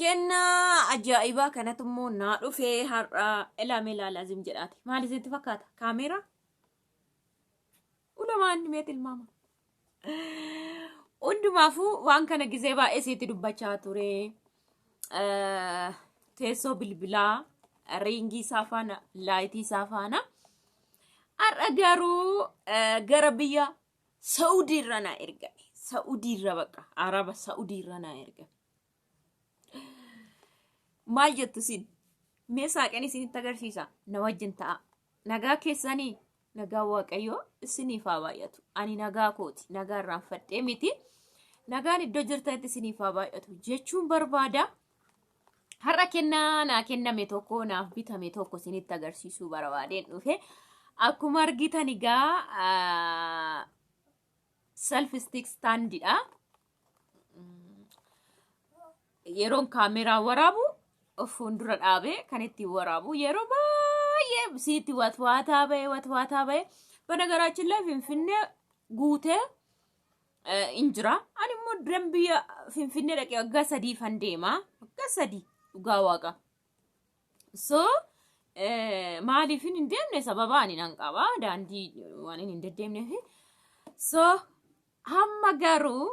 Kennaa ajaa'ibaa kanatu immoo naa dhufee har'a ilaamee ilaalaa zim jedhaati. Maal isinitti fakkaata? Kaameeraa? Ulamaan mee tilmaama. Hundumaafuu waan kana gizee baay'ee sitti dubbachaa ture. Teessoo bilbilaa, riingii isaa faana, laayitii isaa faana. Har'a garuu gara biyya Sa'udii irra naa ergame. Sa'udii irra baqa. Araba Sa'udii irra naa ergame. Maal jettu isin? Mee saaqeen isinitti agarsiisa. Na wajjin ta'a. Nagaa keessanii nagaa Waaqayyoo isiniif haa baay'atu. Ani nagaa kooti. Nagaa irraanfadhee miti. Nagaan iddoo jirtanitti isiniif haa baay'atu jechuun barbaada. Har'a kennaa naa kenname tokko naaf bitame tokko isinitti agarsiisuu barbaadeen dhufe. Akkuma argitan egaa self stick standidha. Yeroon kaameeraa waraabu of fuuldura dhaabee kan ittiin waraabu yeroo baay'ee isinitti watwaataa ba'e watwaataa ba'e. Banagaraaችን ላይ Finfinnee guutee in jira. Ani immoo duran biyya Finfinnee dhaqee waggaa 3 fan deema. Waggaa 3 dhugaa waaqa. So maaliif hin deemne sababa ani nan qaba daandii waan hin deddeemneef. So hamma garuu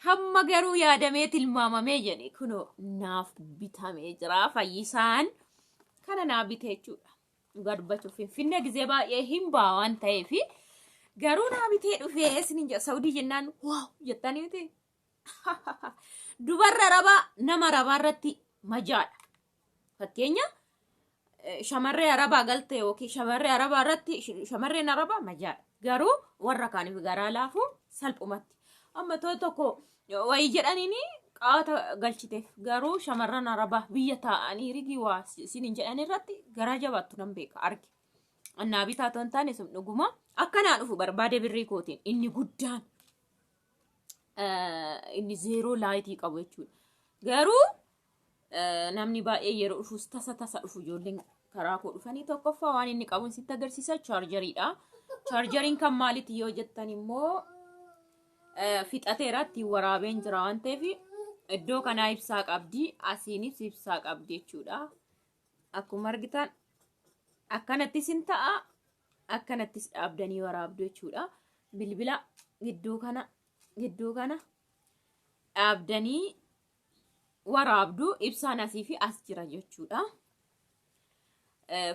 hamma garuu yaadamee tilmaamamee jedhe kunoo naaf bitamee jira fayyisaan kana naa bite jechuudha. Dhugaa dubbachuuf Finfinnee gizee baay'ee hin ba'a waan ta'eef garuu naa bitee dhufee isiniin jedha Saudii jennaan waaw jettanii miti. Dubarra arabaa nama arabaa irratti majaadha. Fakkeenya shamarree arabaa galte yookiin shamarree arabaa irratti shamarreen arabaa majaadha. Garuu warra kaaniif garaa laafu salphumatti. Amma too tokko wayii jedhaniini qaata galchiteef garuu shamarran arabaa biyya taa'anii rigii waa isiniin jedhan irratti garaa jabaattu nan beeka arge. Annaa bitaa otoo hin taane sun dhuguma akka naa dhufu barbaade birrii kootiin inni guddaan inni zeeroo laayitii qabu jechuudha. Garuu namni baay'ee yeroo dhufus tasa tasa dhufu ijoolleen karaa koo dhufanii tokkoffaa waan inni qabuun sitti agarsiisa chaarjariidha. Chaarjariin kan maaliiti yoo jettan immoo fixateera ittiin waraabeen jira waan ta'eef iddoo kanaa ibsaa qabdi asiinis ibsaa qabdi jechuudha. Akkuma argitan akkanattis hin ta'a akkanattis dhaabdanii waraabdu jechuudha. Bilbila gidduu kana gidduu kana dhaabdanii waraabdu ibsaan asii fi as jira jechuudha.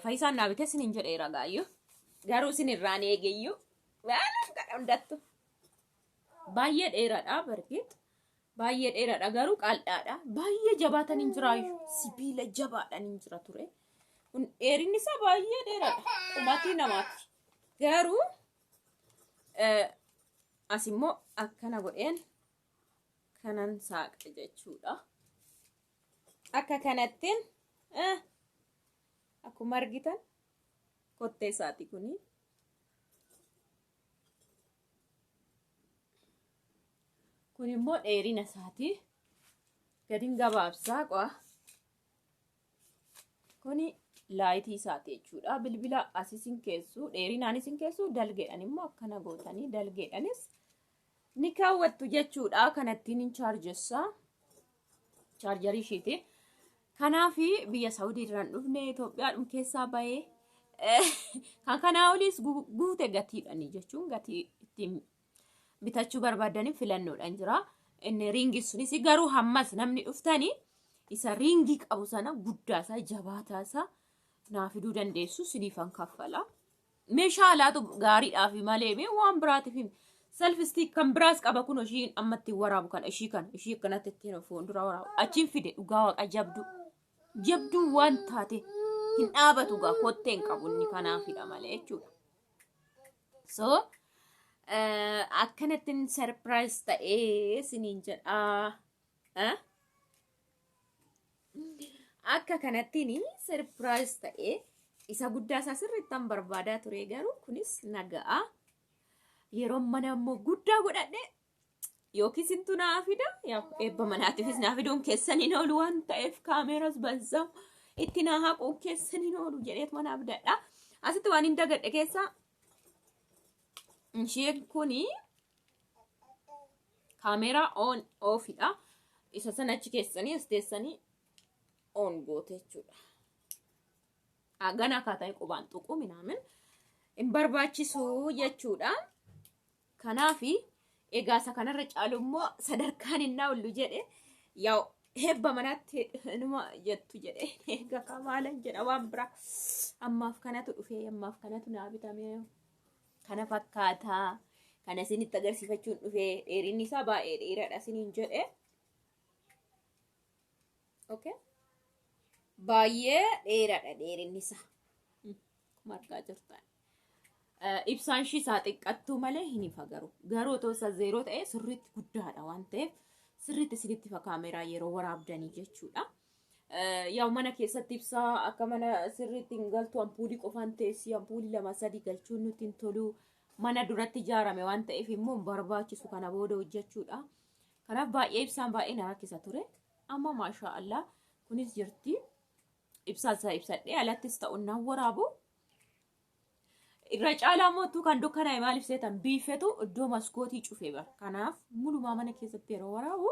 Fayyisaan naa bitee isiniin jedheera gaayyo. Garuu isin irraan eegeyyuu. Waan kana hundattu. Baay'ee dheeraadha bargeet. Baay'ee dheeraadha garuu qal'aadha. Baay'ee jabaatan hin jiraayyu. Sibiila jabaadhaan hin jira ture. Kun dheerinni isaa baay'ee dheeraadha. Qumatii namaati. Garuu as immoo akkana godheen kanan saaqa jechuudha. Akka kanattiin akkuma argitan kottee isaati kuni. Kun immoo dheerina isaati. Gadin gabaabsaa qo'a. Kuni laayitii isaati jechuudha. Bilbila as isin keessu dheerinaan isin keessu dalgeedhaan immoo akkana gootanii dalgeedhanis ni kaawwattu jechuudha. Kanattiin hin chaarjessa. Chaarjarii ishiiti. Kanaaf biyya Saawudii irraan dhufne Itoophiyaadhum keessaa bahee kan kanaa oliis guute gatiidhaan jechuun gatii ittiin bitachuu barbaadaniif filannoodhaan jira. Inni riingii sunis garuu hammas namni dhuftanii isa riingii qabu sana guddaa isaa jabaataa isaa naa fiduu dandeessu siniifan kaffala. Meeshaa alaatu gaariidhaaf malee mee waan biraatiif hin self stick kan biraas qaba kun ishii amma ittiin waraabu kana ishii kana ishii akkanatti ittiin of fuuldura waraabu achiin fide dhugaa waaqa jabduu jabduu waan taate hin dhaabatu gaa kottee hin qabu inni kanaafidha malee jechuudha. So akkanattiin surprise ta'ee siniin jedhaa. Akka kanattiin surprise ta'ee isa guddaa isaa sirriittan barbaadaa ture garuu kunis naga'a. Yeroo mana immoo guddaa godhadhe yookiis sintu naa fida eebba manaatiifis naa fiduun keessan hin oolu waan ta'eef kaameeras bazzam itti naa haquun keessan hin oolu jedheet mana abdadha. Asitti waan hin dagadhe keessaa isheen kuni kaameeraa on offidha. Isa sana achi keessanii as teessanii on goote jechuudha. Gana akkaataa qubaan tuqu minaamin hin barbaachisu jechuudha. Kanaafi egaa isa kanarra caalu immoo sadarkaan innaa ollu jedhe yaa hebba manaatti numa jettu jedhe egaa kamaalan jedha waan biraa ammaaf kanatu dhufee ammaaf kanatu naa bitame kana fakkaataa kana isinitti agarsiifachuun dhufee dheerinni isaa baay'ee dheeraadha isiniin jedhe. Okay. Baay'ee dheeraadha dheerinni isaa. Akkuma argaa jirtan. Ibsaan ishii isaa xiqqattuu malee hin ifa garuu. Garuu otoo isa zeeroo ta'e sirriitti guddaadha waan ta'eef sirriitti isinitti ifa kaameeraa yeroo waraabdanii jechuudha. Yaa'u mana keessatti ibsaa akka mana sirriitti hin galtu ampuulii qofaan teessi ampuulii lama sadii galchuun nutti hin tolu. Mana duratti ijaarame waan ta'eef immoo hin barbaachisu kana booda hojjechuudha. Kanaaf baay'ee ibsaan baay'ee na rakkisa ture. Amma maashaa Allah kunis jirti. Ibsaa isaa ibsadhee alattis ta'u nan waraabu. Irra caalaa mootuu kan dukkanaa'e maaliif seetan biifetu iddoo maskootii cufe bara. Kanaaf mulumaa mana keessatti yeroo waraabu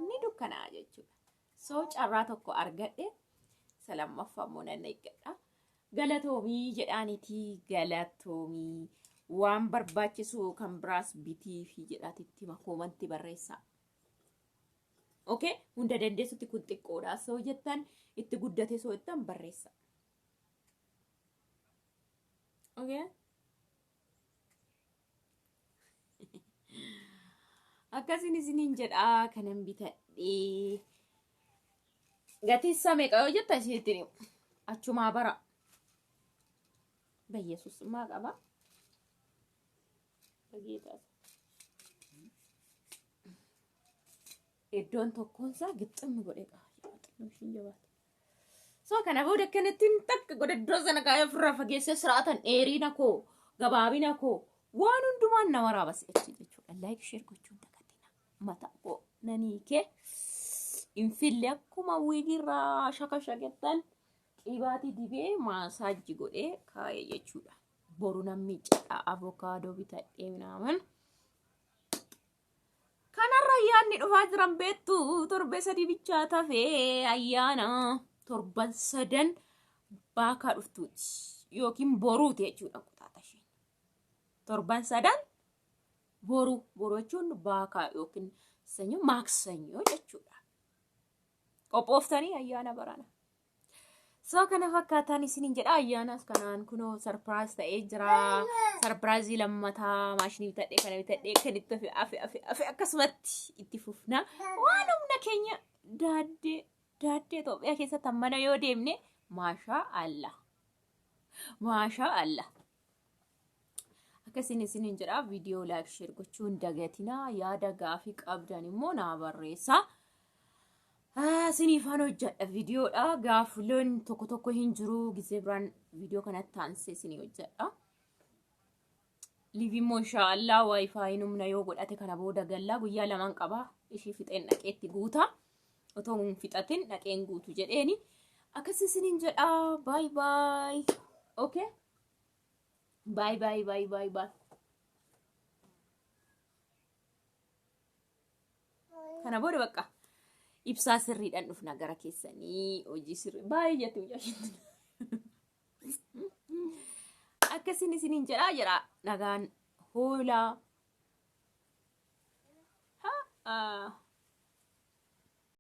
ni dukkanaa'a jechuudha. So carraa tokko argadhe isa lammaffaa immoo nan eeggadha. Galatoomii jedhaanitii galatoomii waan barbaachisu kan biraas bitiifi jedhaatitti hima koomanti barreessaa. Okay hunda dandeessutti kun xiqqoodha soo jettan itti guddate soo jettan barreessaa. Okay. Akkasin isiniin jedhaa kanan bitadhee. Gatii isaa meeqa yoo jetta isinitti himu. Achumaa bara. Bayyesus maa qaba. Bageetaas. Iddoon tokkoon isaa gixximmi godhee qaba. Xinnoo ishiin jabaata. So kana booda akkanattiin takka godhe iddoo sana kaayee ofirraa fageessee siraatan dheerina koo gabaabina koo waan hundumaan na waraaba si'achi jechuudha. Like share gochuun dagatina. Mataa koo nanii kee hin fille akkuma wiigiirraa shaka shakettan qibaatii dibee maasaajji godhee kaayee jechuudha. Boru nan miiccadha avokaadoo bitadhee minaaman. Kanarra ayyaanni dhufaa jiran beektu torbee sadii bichaa tafee ayyaana torban sadan baakaa dhuftuuti yookiin boruuti jechuudha kutaata isheen. Torban sadan boru boru jechuun baakaa yookiin sanyoo maaksanyoo jechuudha. Qophooftanii ayyaana barana. So kana fakkaataan isiniin jedha ayyaanas kanaan kunoo sarpiraayis ta'ee jira. Sarpiraayizii lammataa maashinii bitadhee kana bitadhee kan itti hafe hafe hafe hafe akkasumatti itti fufna. Waan humna keenya daaddee daaddee Itoophiyaa keessatti hammana yoo deemne maashaa Allah. Maashaa Allah. Akkasiin isiniin jedha viidiyoo laayik sheer gochuu hin dagatinaa yaada gaafii qabdan immoo naa barreessaa. Isiniifaan hojjedha viidiyoodha gaafileen tokko tokko hin jiru gisee biraan viidiyoo kanatti aansee isinii hojjedha. Liivi immoo inshaallah waayifaayiin humna yoo godhate kana booda gallaa guyyaa lamaan qaba ishii fixeen dhaqeetti guuta otoo hin fixatin dhaqeen guutu jedheeni akkas isiniin jedha baay baay okay. Bye bye bye bye bye. Kana booda bakka ibsaa sirriidhaan dhufna gara keessanii hojii sirrii baay'ee jetti mucaa ishiin. Akkasiin isiniin jedhaa jedha nagaan hoolaa. Ha.